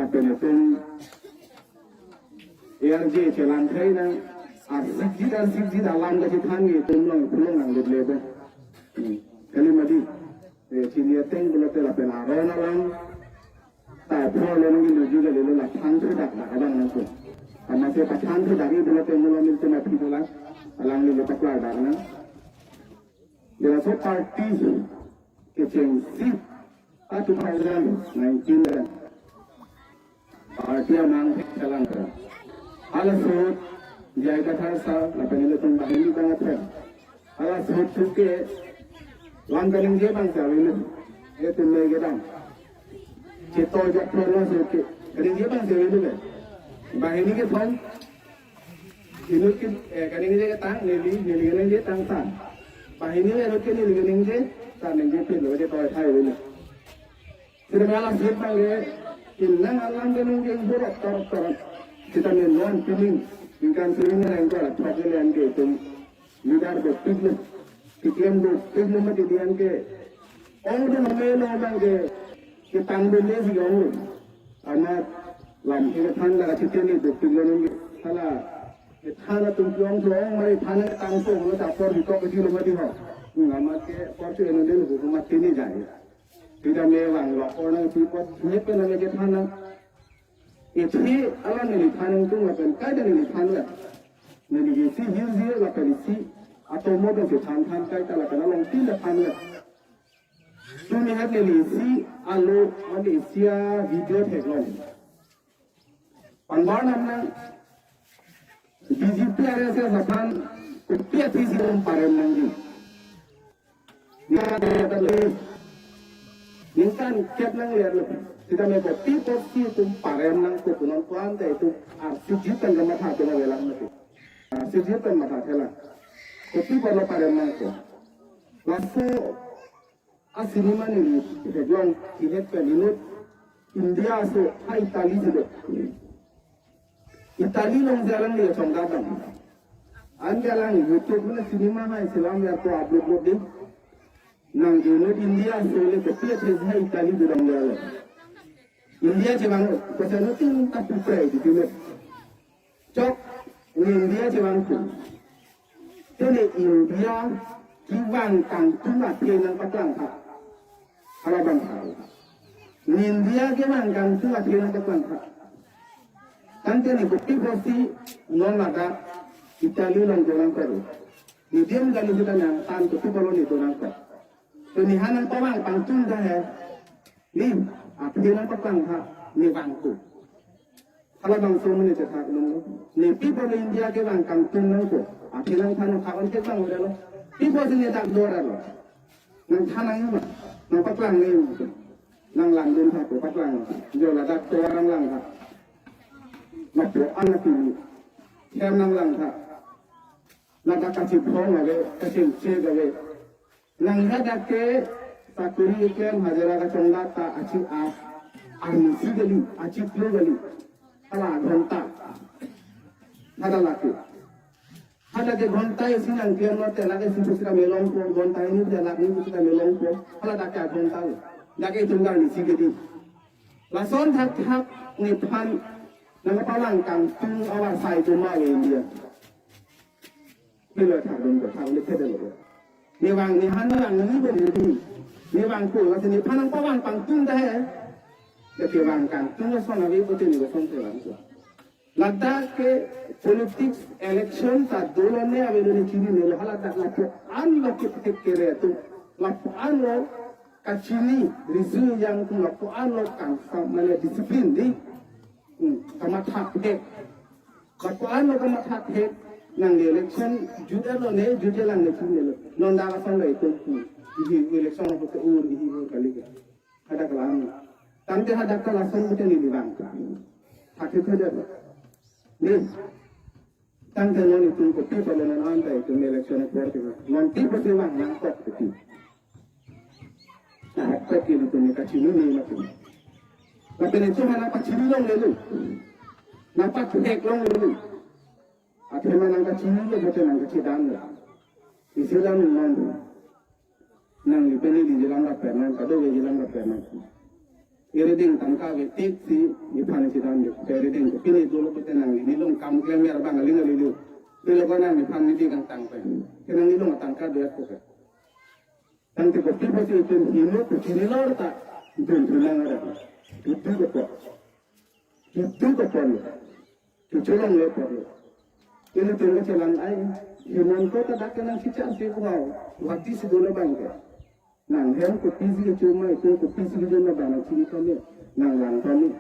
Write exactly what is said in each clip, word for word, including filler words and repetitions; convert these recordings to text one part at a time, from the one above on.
Lapen itum A R J chelang khai nang, asikjit asikjit alam kachethan ke itum along pulong nanglut lebe. Hmm. Kali mati. Eh, chini ateng pulote lapen aron alam ta apor lo nangji luji kali lo, la than thudak dak abang nangko. Amatsi pathan thudak-i pulote mulo nelitum aphi pulang, alangli lo paklardak nang. Laso party kechengsi ta two thousand nineteen party amang chelang kra. Hala ahut J I Kathar sir lapen ilitum banghini bang aphan, hala ahut ke lam kaningje abang si avelo. Itum le kedam. Chetoijak pro lo ahut ke kaningje abang si avelo le. Banghini kethom. Inut ke, eh, kaningje ketang, neli, neli kaningje tang ta. Banghini le inut ke neli kaningje, ta ningje pin lo, chetoi thai avelo. Sirmala sip abang ke, inang alam kaningje ingburok torok torok. Sitame non pining, ningkan suri ni rengkor, thok le an ke itum. Leader dopik lo, keklem dopik lo mati dian ke. Ong do name lo abang ke, ketang do le si ong lo. Amat lam ke kethan la kachiteni dopik lo nung ke. Hala, kethan atum ke ong so ong mari than ketang so lo ta apor hitok ke di lo mati ho. Hmm, amat ke apor si eno den hukum mati ni jai. Tidak mewang lo orang si apor, ne pe nang kethan nang. Isi alam neli than nangtung lapen kaita neli than le. Neli isi hirjir lapen isi atomo do si than than kaita lapen along tin ta than le. Tumi het neli isi alo, neli isi a-video theklong. Pangbar nam nang B J P R S S aphan kopi athisi itum parem nangji. Ningkan kep nang ler lo. Sitame kopi apotsi itum parem nangkok, non puan te itum arsijit pen kamatha itum avelang mati. Arsijit pen matha thelang. Kopi apotlo parem nangkok. Laso a-cinema neli theklong, kihet pen inut India aso ha Italy si do. Italy along si alangli chongdam dam. Anke alang YouTube mane cinema hai selam ya to upload lo ding. Nang inut India aso le kopi athesi ha Italy dodam le alo. India chevang kosa no tin ta pupre di dilo. Chok, ne India chevang tu. Te ne India kevang kangtung athe nangpaklang tha. Hala abang tha. Ne India kevang kangtung athe nangpaklang tha. Tangte ne kopi apotsi non ladak Italy along donangkok. Ne diam kali kita nang tan kopi apotlo ne donangkok. To ne ha nangpavang pangtung ta he. Ne, athe nangpaklang tha, ne vangkok. Hala abang so mene chethak nung. Ne pi apot India kevang kangtung nangkok. Athe nangthan tha on ke bang udah lo. Pi apotsi ne dak dor lo. Nangthan nang ma. Nangpaklang ne. Nanglangdun tha ko paklang. Jo ladak tovar nanglang tha. Lapu-an apini. Hem nanglang tha. Ladak kachibhong ave, kachingchek ave. Nang hadak ke sakuri keklem hajira kachongdat ta achi a, arnisi kali, achiklo kali. Hala ghonta. Hala lake. Hadak ke ghonta isi nangklem lote lake si pusita melongpo, ghonta hini te lake ni pusita melongpo. Hala dak ke ghonta lo. Dak ke itum arnisi kali. Lason thakthak nephan nangpaklang kangtung awa sai doma ke India. Pilo thakdun ko, thakdun ke delo. Ne vang ne han ne vang ne bo ne di. Ne vangkok, lasi nephan nangpavang pangtung ta he. Ke vang kangtung lason ave pute ne lason te vangkok. Ladak ke politics election ta dolo ne ave ne chinine lo, hala dak lapu-an lo kethek kere atum. Lapu-an lo kachini, riso ejang atum, lapu-an lo kangsam mane discipline di. Hmm, kamatha thek. Lapu-an lo kamatha thek, nangli election jut-et lo ne, jut-et lang ne chinine lo. Non dak asong lo itum. Ihi election lo pute ur, ihi ur kali ke. Hadak lang. Tangte hadak ta lason pute neli vang. Thakthak hadak. Ne. Tangte non itum kopi apotlo non anta itum election apor ke. Non pi apotsi vang nangkok pute. Nangkok ke itum kachinine mati. Lapen itum nangpachini longle lo. Nangpathek longle lo. Athema nangkachinine pute nangkachidam lo. Isi alam non. Nangli pen neli jilang rapet nang, kadokave jilang rapet nang. Irideng tangka ave tik si iphan isi dam dik. Irideng ke pini dolo pute nang nilong kam klem yar bang aling alilu. Pilo ko nang iphan nidi kangtang pe. Kenang nilong tangka dua ko ke. Tangte kopi pasi itum hinu kuchini lor ta. Itum tunang ada. Itu ko po. Itu ko po. Kecholong le por. Ilitum kechelang ai. Himon ko ta dak kenang chichar si ko hau. Waktu si dolo bang ke. Nang hem kopi si kechoma itum kopi si kechoma bang nang chini kami. Nang lang kami.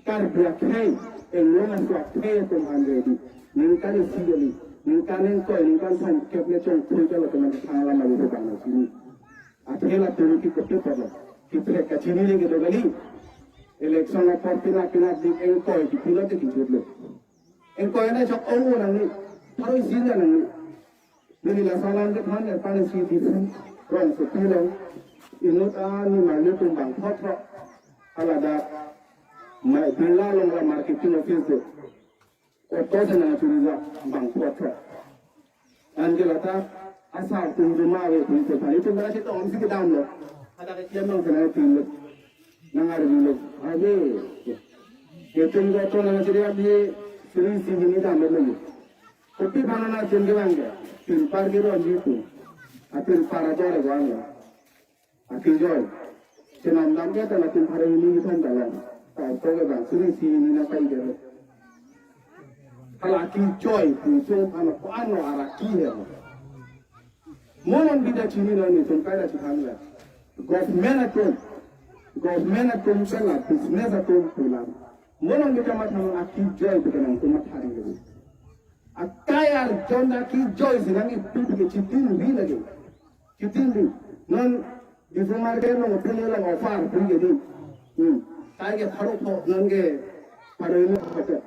Karbi akhei, englong aso akhei atum han ready. Ningkan isi kali. Ningkan ingkoi, ningkan thomkep ne chongthui kalo teman thang lama itu bang nang chini. Athel atum ke kopi porlo. Kiprek kachini lagi do kali. Election apor pina pina dik ingkoi kipilo te kijutlo. Ingkoi na chok ong nangji. Pharo isi nangji. Neli lason alam ke than ya pan isi di phu. Rongsopi along. Inut a ni mali tum bang thot thot. Hala dak. Mai Birla along la marketing office do. Auto si nang churi ja bang thot thot. Anke lata asar tum juma ave tum se pani tum bara si tong si kedam lo. Ada ke kiam nang sana tum lo. Nang arvi lo. Ave. Itum ko to nang chiri abhi suri si hini dam lo. Kopi bana na tum ke bang ke. Tum par ke ron ji tum. Atum par ador ke bang lo. Akijoi. Chenam dam ke tana tum pharo hini kethom dalam. Tau to ke bang suri si hini nangpai ke. Hala akijoi, puso ano ko ano araki he. Monon bida chini lo ni tum kaira chithan le. Government atum. Government atum sela business atum pulang. Monon bida matang akijoi bida nang tum mathari le. Akai arjon akijoi si nang ipu ke chitin bi lagi. Chitin bi. Non Diphu market along pini along offer free ke di. Hmm. Kai ke pharo pho nang ke pharo hini packet.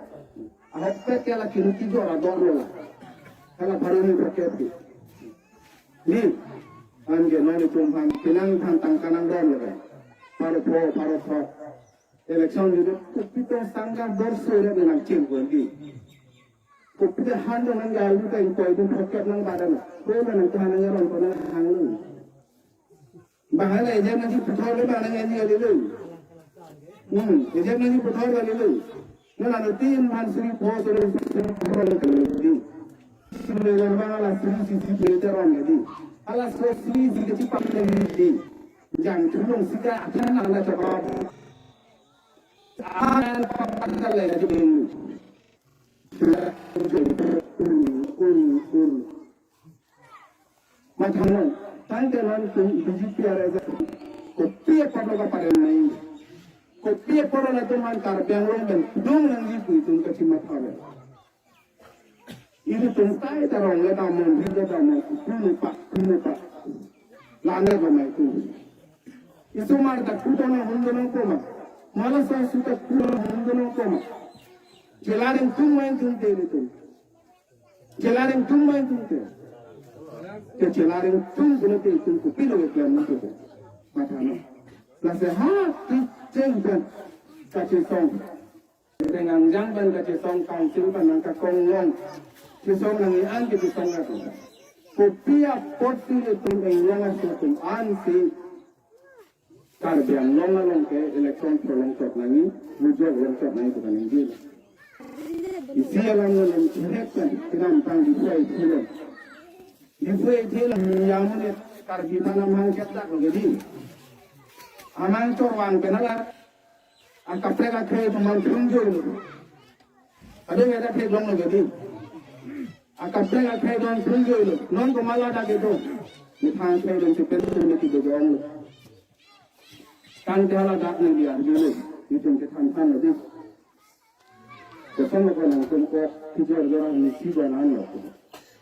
Ahok pet ke la kini kijor ador lo la. Hala pharo hini packet ke. Ni. Anke non itum phan pinang phan tangka nang dor lo ke. Pharo pho, pharo pho. Election di do kopi tong sanggar dor sore nang cheng kon di. Kopi te han dong nang galu ta ingkoi dun packet nang badan. Ko nang tuhan nang yaron ko nang hang lo. Bang hala ejak nangji puthor le bang nang nangji alilu. Hmm, ejak nangji puthor alilu. Nang anu tin man suri pho suri suri pho le di. Suri le bang hala suri si si phe te ron le di. Hala so suri si ke chipak le di. Jang thulong si ka athan nang la chakap. An papak le di. Ur, ur, ur. Mathanon, tangte non tum B J P R S kopi apor lo kaparen nai. Kopi apor lo latum han Karbi Anglong pen dung nangji pu itum kachimatha le. Ilitum tai ta rong le damon, ri le damon, punu pak, punu pak. Lane ko mai tu. Isomar ta kuto na hundo nong koma. Mala sa suta kuto na hundo nong koma. Jelaring tum main tum te ilitum. Jelaring tum main tum te. Ke jelaring tum guna te tum kopi lo ke plan tum te. Mathanon. Lasi ha ti cheng pen kachisong. Dengan jang pen kachisong council pen nang kakong long. Chisong nang i an ke chisong ka tu. Kopi apot si ilitum englong aso atum an si Karbi Anglong along ke election prolong chot nangji, mujok long chot nangji bukan nangji. Isi alam nang chirek kan, kinam tang di kuai thilon. Di kuai thilon, yamun Karbi panam hang cetak lo jadi. Amang chorwang penala, akaprek akhei teman tunjul. Ada yang ada thek long lo jadi. Akaprek akhei don tunjul lo. Non ko mala dak itu. Ni thang akhei don si pen tu ni tiga jong lo. Tangte hala dak nang diar dulu. Itum kethan than lo di. Kosong lo ko nangtum ko kijor jor arnisi donan lo.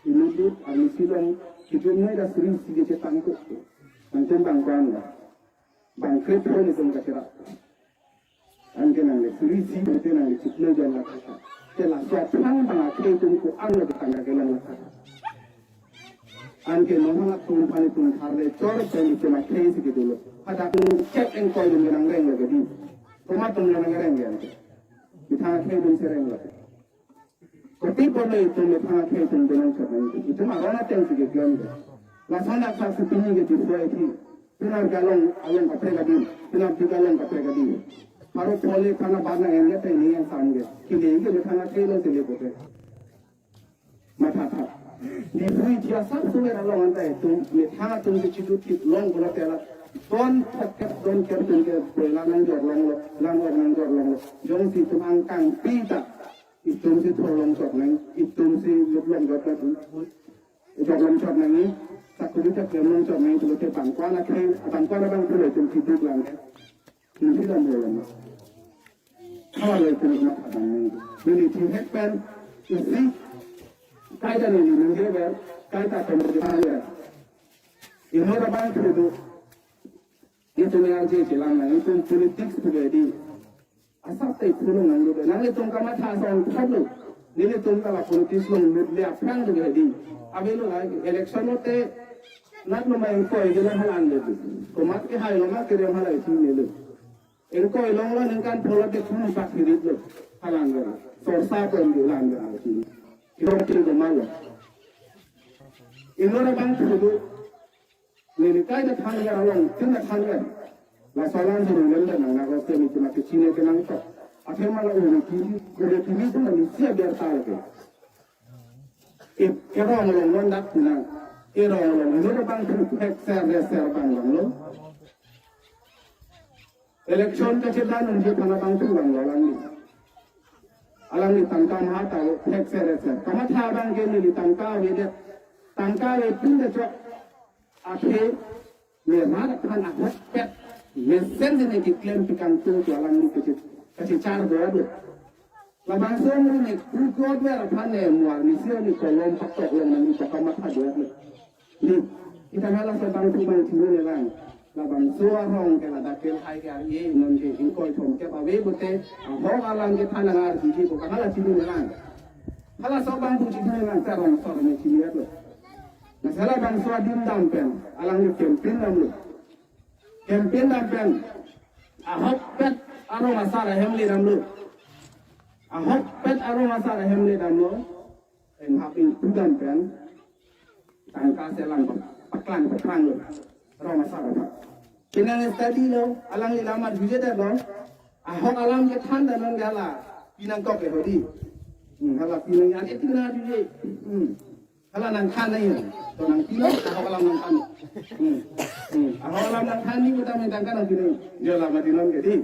Ini tu arnisi long kijor nai da suri si kechetang tu. Nangtum bang kwan lo. Bang krip lo itum kacherak. Anke nangle suri si pute nangle chiklo jon la kaka. Te laso aphrang bang akhei atum ko-an lo ketang kakelong la kaka. Anke non hang atum pani tum thar le chor pen itum akhei si kedolo. Hadak tum chek engkoi dun nang reng lo kedi. Komat tum nang reng ya anke. Methang akhei dun sereng lo. Kopi apor lo itum methang akhei dun dun nang chek nang. Itum aron ateng si keklem ke. Lason aksa si pini ke jiswa ithi. Penap ke along, along kaprek adim. Penap ke along kaprek adim. Pharo pholi phana bana en ya teng ni yang sam ke. Kile ke methang athe lo sile bote. Matha tha. Di hui dia sab sumer along anta itum methang atum ke chidu thip long kola tela. Don thak kep don kep tum ke boila nangjor longlo, lang or nangjor longlo. Jongsi itum angkang pita. Itum si thor long chot nang, itum si lup long chot nang. Jok long chot nang ni, sakuri tak long chot nang, tu te bangkwan akhei, bangkwan abang tu le tum chidu lang ke. Nisi lam bolong. Hawar lai pun ma padang ni. Neli thihek pen isi kaita neli nungge ber, kaita pemberjaya. Inut abang thudu. Itum yang je chelang nang, itum politics pu ke di. Asap te phulung nanglo. Nanglitum kamatha asong thotlo. Nelitum kala politics along lut le aphrang tu ke di. Avelo la election lote nat lo mai koi ke lo halang le. Komat ke hai lo ma ke rem halai si ne lo. Engkoi longlo ningkan phola ke thum pak hirit lo. Halang lo. Sorsa pon di lang lo si. Kiro kiro malo. Inut abang thudu. Neli kaita thanver along, tina thanver. Laso alam si nang lem dan nang nagos ke neli cuma kechine ke nangtok. Akhir malah uri kini, uri kini tu neli siap biar tahu ke. Ip, erong long non dak tina. Erong long, inut abang tu hek ser, ser bang bang lo. Election kachedan unji phana bang thu bang lo alangli. Alangli tangka maha ta lo, thek ser, ser. Kamatha abang ke neli tangka avedet. Tangka ave pin de chok. Aphi, ne rat aphan ahokpet. Mesen de ne keklem pi kangtung tu alangli kache, kachechar do do. Labangso amri ne kukot ver aphan ne muar ni sir ni kolom patok long nang ni pakamat ha dua ni. Ni, kita hala sa bang thu bang chini ne lang. Labangso arong ke ladak ke lahai ke ar-e non ke ingkoi thom ke ave bote, ahok alam ke than nang arjiji ko kahala chini ne lang. Hala sa bang thu chini ne lang ta rong sor ne chini lo. Na sa labangso adim dam pen, alangli campaign damlo. Campaign dam pen. Ahokpet arong asar ahem le damlo. Ahokpet arong asar ahem le damlo. Pen haping pudam pen. Tangka selang pa-, paklang paprang lo. Arong asar apa. Pinang study lo, alangli lamar juje det lo. Ahok alam ke than dan non gala. Pinang kok ke hodi. Hmm, hala pinang yan etik na juje. Hmm. Hala nangthan nai. To nangpilo, ahok alam nangthan. Hmm. Hmm. Ahok alam nangthan ni kita main tangka nangpilo. Dia lama di non ke di.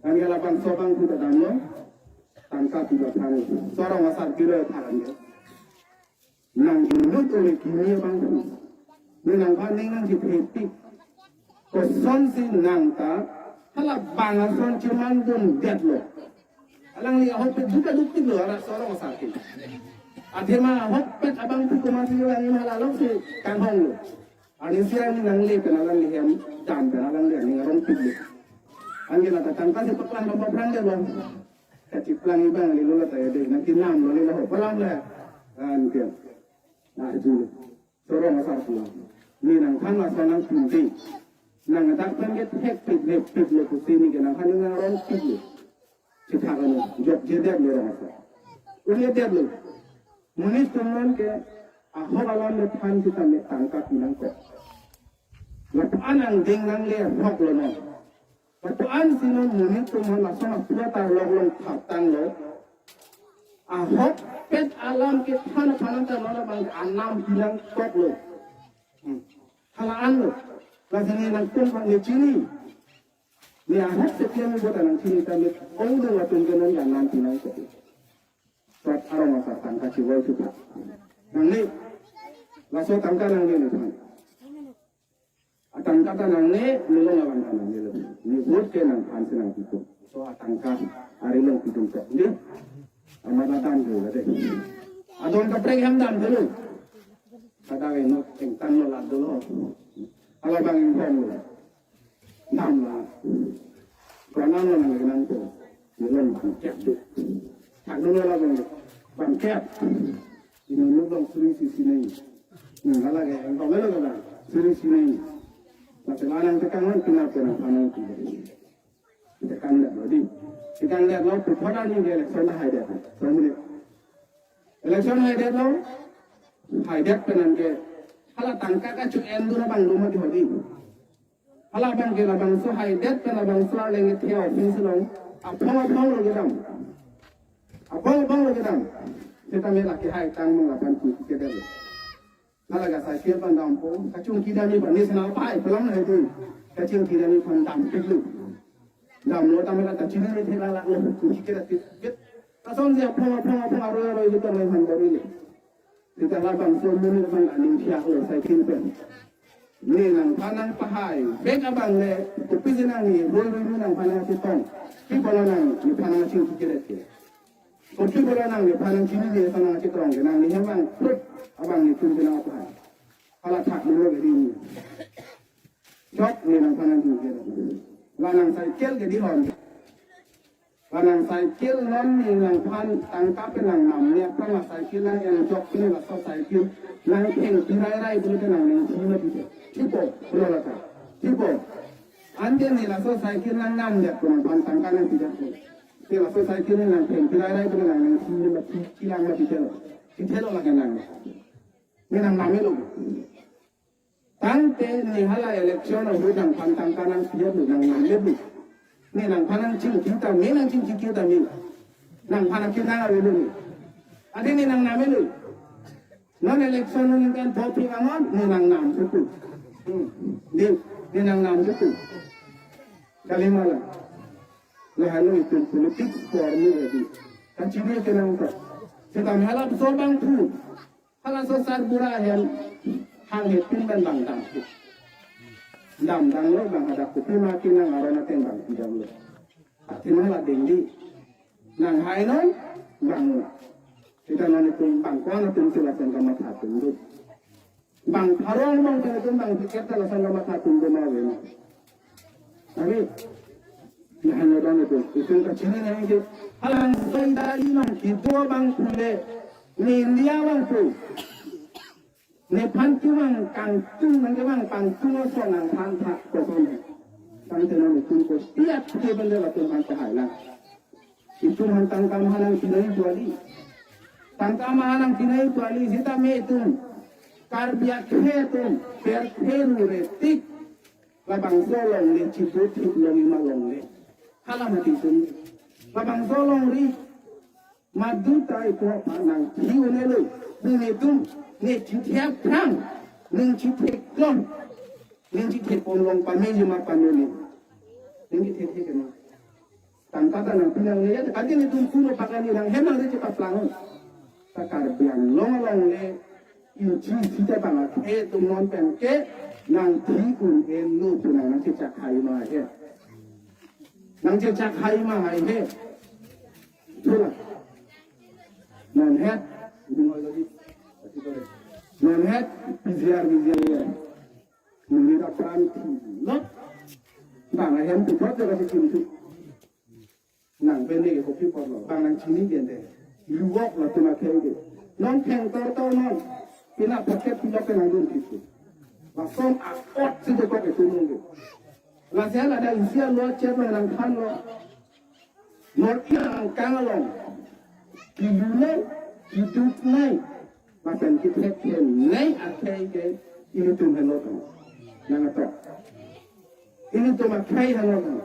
Kan gala bangso bang kita damlo. Tangka tiga than. Sorong asar pilo than ke. Nang inut uli kini bang. Ni nangphan ning nangchiphetik. Kosonsi nang ta, hala bang ason chemandun det lo. Alangli ahokpet duka duktik lo, ara sorong asar ke. Athema ahokpet abang thu komatsi alangli hala lok si kanghong lo. Ani si ani nangle pen alangli hem dam pen alangli ani arong tik lo. Anke nata tangka si paklang bang paprang det lo. Kachiplang ibang li lo lata ya de, nangkinam lo li lo, palam le. Anke. Nah, itu. Sorong asar pulang. Ni nangthan laso nangpinti. Nang dak pen ke thek pit le pit le pusi ni ke nangthan nang rong pit le. Chithak ano, jokje det lo rong asar. Uli det lo. Monit atum non ke ahok alam le than sitame tangka pinang kok. Lapu-an angdeng nangle ahok lo non. Lapu-an si non monit atum non laso aphuta lok long thap tanglo. Ahokpet alam kethan aphan ta non abang anam pinang kok lo. Hmm. Hala-an lo. Lasi ne nangtum bang ne chini. Ne ahok sekian ni buat nangchini tame. Ongdung atum ke non anam pinang kok lo. Sat arong asar tangka chiwal chuta. Nangne. Laso tangka nangne ne than. Atangka ta nangne, nilong alam ta nangne lo. Ne vote ke nangphan si nangpipo. So atangka, ari long pidun tok. Ni? Amat adam dolo de. Adon kaprek hem dam dolo. Kada inut ingtan lo la dolo. Hala bang inghong lo. Dam la. Konan lo nang nang to. Nilong bangkep do. Thak dolo la bang, bangkep. Inut nilong suri si sinai. Hmm, hala ke, engkau melo ke bang, suri sinai. Mate lanang tekang man, pinap ke nangphan nangpi. Tekang det lo di. Tekang det lo, puthot ani ke election haidet. Somuli. Election haidet lo, haidet pen anke. Hala tangka kachu-en dun abang lo mati hodi. Halabang ke labangso haidet pen labangso arleng kethe office along aphong aphong lo kedam. Aphong aphong lo kedam. Seta me lake hai tang mung lapan tu kedam. Hala ga cycle pen dampo, kachingki dam-i pen ne sana pai pelam na itu. Kachingki dam-i pen dampiklo. Damlo tame la kachingki ne thela la lo kachingki dam-i. Lason si aphong aphong aphong aroi aroi kita main han baru ini. Kita labangso amonit abang aning siak lo cycle pen. Ne nangphan nangpahai. Bek abang le, kopi si nang ne, roi roi ne nangphan nangchetong. Pi pulo nang, nephan nangchingki keret ke. Kopi pulo nang nephan nangchinine, sa nangchekrong ke, nang ne hem abang, prut, abang netum ke nangpahai. Hala thak dulu ke di ne. Chok ne nangphan nangchingki keret. La nang cycle ke dihon. La nang cycle non ne nangphan tangka pen nangnam, ne aphrang la cycle nang-enjok pen laso cycle nangthengpi rairai pulote nang nangthi mati te. Thipo, pulo lata. Thipo. Ante ne laso cycle nangnamdet pu nangphan tangka nangpidet pu. Te laso cycle ne nangthengpi rairai pulo nang nangthi mati, chelang mati te lo. Chithelo lake nang. Ne nangnam-elo. Tangte ne hala election ahut nangphan tangka nangpidet lo, nangnamdet lo. Ne nangphan nangchingki ta me, nangchingki ta me. Nangphan nangkinang avelo ne. Adi ne nangnam-elo. Non election aningkan vote phi angon, ne nangnam suku. Hmm. Ne, ne nangnam suku. Kali ma la. Lahelo itum politics for me edi. Kachini kenang to. Seta me hala so bangphu. Hala so sarbura ahem hanghe pin pen bang dam. Dam dam lo bang hadak kopi ma kinang aron ateng bang pidam lo. Athema la dengdi. Nanghai non bang lo. Seta non itum bang ko-an atum si lason kamatha atum do. Bang pharo bang pen itum bang tiket ta lason kamatha atum do ma ave. Abi. Lahelo don itum. Itum kachini nangji. Halabangso Italy nang kedo bangphu le. Ne India bangphu. Nephan kevang kangtung nang kevang pangtung ason nangphan thak koson. Tangte non itum ko tiat ke bende latum phan pahai lang. Itum han tangka maha nangpinai pu kali. Tangka maha nangpinai pu kali seta me itum. Karbi akhei atum. Perkhei ru retik. Labangso longle chibu thik longle ma longle. Hala mati itum. Labangso longri. Madu ta itum aphan nangthi un-elo. Nelitum ne chithek phrang. Nangchithek klong. Nangchithek pon long pame jema pame ne. Nangchithek thek ma. Tangka ta nangpi nangne ya, adi netum kuno pakani nang hem nang reche paplang. Ta Karbi Anglong along le, inchi sita bang akhei atum non pen ke, nangthi un-elo pu nang nangchechak hai ma he. Nangchechak hai ma hai he. Thula. Non het, non het, P G R, P G R. Nangli ta pran thi. Not. Bang ahem tu thot jaga si chim tu. Nang pen ne kopi apotlo, bang nangchini pen de. Luwok latum akhei ke. Non thengtor tor non. Pina pocket pina pen nangdun kipu. Lason a-ot si dokok itum nunggu. Lasi ladak isi alo chet lo nangphan lo. Nor ilang kang along. Kilu nai, kiduk nai. Lapen kithek ke nai akhei ke ilitum henlo tang. Nang atok. Ilitum akhei henlo tang.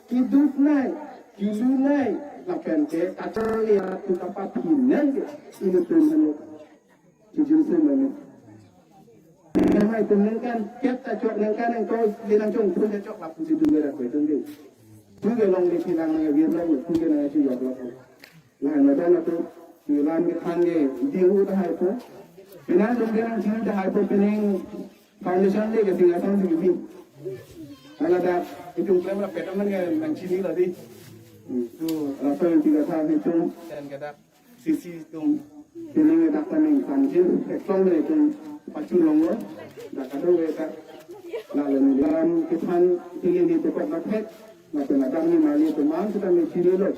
Kiduk nai, kilu nai, lapen ke kacholi atu kapaphi nai ke ilitum henlo tang. Kijun se mane. Kemai tum ningkan kep ta chok ningkan nang koi linang chong phun ta chok lapu si dunge ra koi tum ding. Tum ke longle kilang nang vir lo, tum ke nang si yok lo. Lahelo don atum, lam kethan ke ding u tahai po. Pini nangdun ke nangchini tahai po, pining foundation le ke Singhason si kibi. Hala dak itum klem rapet aman ke nangchini lo di. Hmm. Tu lason itum kethan itum. Dan ke dak sisi itum pining dak ta nangthanji. Ekson le itum pachulong lo. Dak kado ke dak. Lalu lam kethan pini di tukok dak het. Lapen dak nimali itum an kita nangchini lo.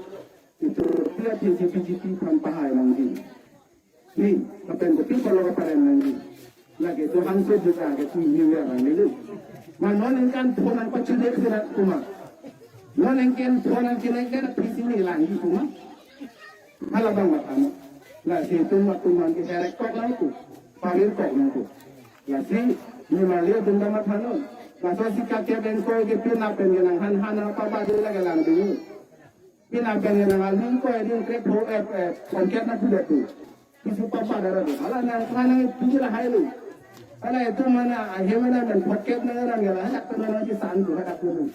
Itum pia P G P G P aphan pahai nangji. Ni, lapen kopi pulo kaparen nangji. Lake itum hangso buka ke tu ni ya nang ni. Ma non ningkan phone nangpachule sira kuma. Non ningkan phone nangchule ke na P C ni langji kuma. Hala bang matano. Lasi itum atum man ke direct kok nangku. Palir kok nangku. Lasi nimali atum ta mathanon. Laso si kakep ingkoi ke penap pen kenang, han han nangpabat dei, lake lang dei. Penap pen kenang, aling ingkoi aling krepho ep ep songket na pudet tu. Pisi pabat dara tu. Hala nang, nang pisi lahai lo. Hala itum mana, ahem mana men pocket na nang ya, hadak pen nangchesan tu, hadak pen.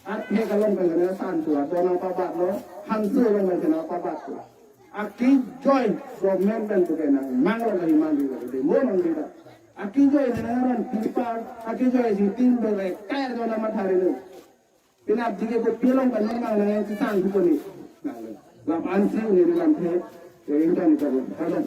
Athe kelong pen nangchesan tu, ato nangpabat lo, hanso along pen nangpabat tu. Akejoi government pen tu kenang, mang lo kahi man di lo, demo nang di ta. Akejoi nang aron tipa, akejoi si tin bere, kaya do nama thari lo. Penap jike kopi along pen nang nangchesan tu koni. Nang lo. Lapu-an si ne lamthe, ya ingkoi ni ta lo. Halo.